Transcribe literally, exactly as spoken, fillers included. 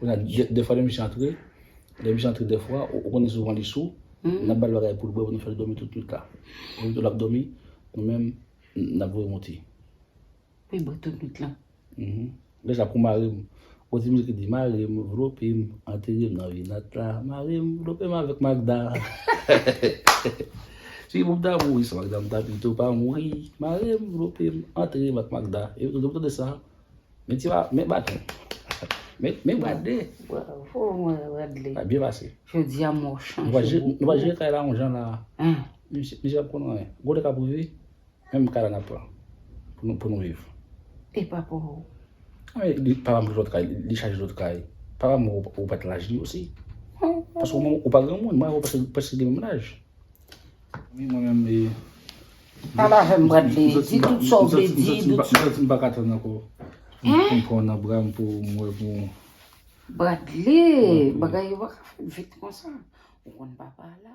Kounye a, de, defwa lè misye antre, lè misye antre defwa, ou, ou konnen souvan li sou, n ap ba l bagay pou l bwè, pou nou fè l dòmi tout nwit la. Ou ap dòmi, nou menm, n ap voye monte. Wi, bwè tout nwit lan. Deja pou mare m. Ou ti mizik ki di, mare m, vlope m, antere m nan vinat la, mare m, vlope m avèk Magda. Si pou m ta mouri san Magda, m ta pito pa mouri, mare m, vlope m, antere m ak Magda. E ou tande sa? Men ti ba, men baton. Men, men Bradley. Bravo, mwen, Bradley. Sa byen pase. Jodi a, mwen chanje. Nou pa jere kay la yon jan la. Misye, misye pa konn anyen. Gwo lè k ap rive, menm kay la n ap pran. Pou nou, pou nou viv. E papa w? Men li, papa m gen lòt kay, li chache lòt kay. Papa m, ou, ou pa t laj li osi. Paske ou, ou pa granmoun, mwen, ou prèske, prèske gen menm laj. Wi, mwen menm, e, Pale avè m, Bradley. Di tout sa w vle di, tout sa. M santi m pa ka tann ankò. Pou m pran w nan bra m, pou m wè pou. Bradley, bagay yo pa ka fèt vit konsa. Ou konn papa a la.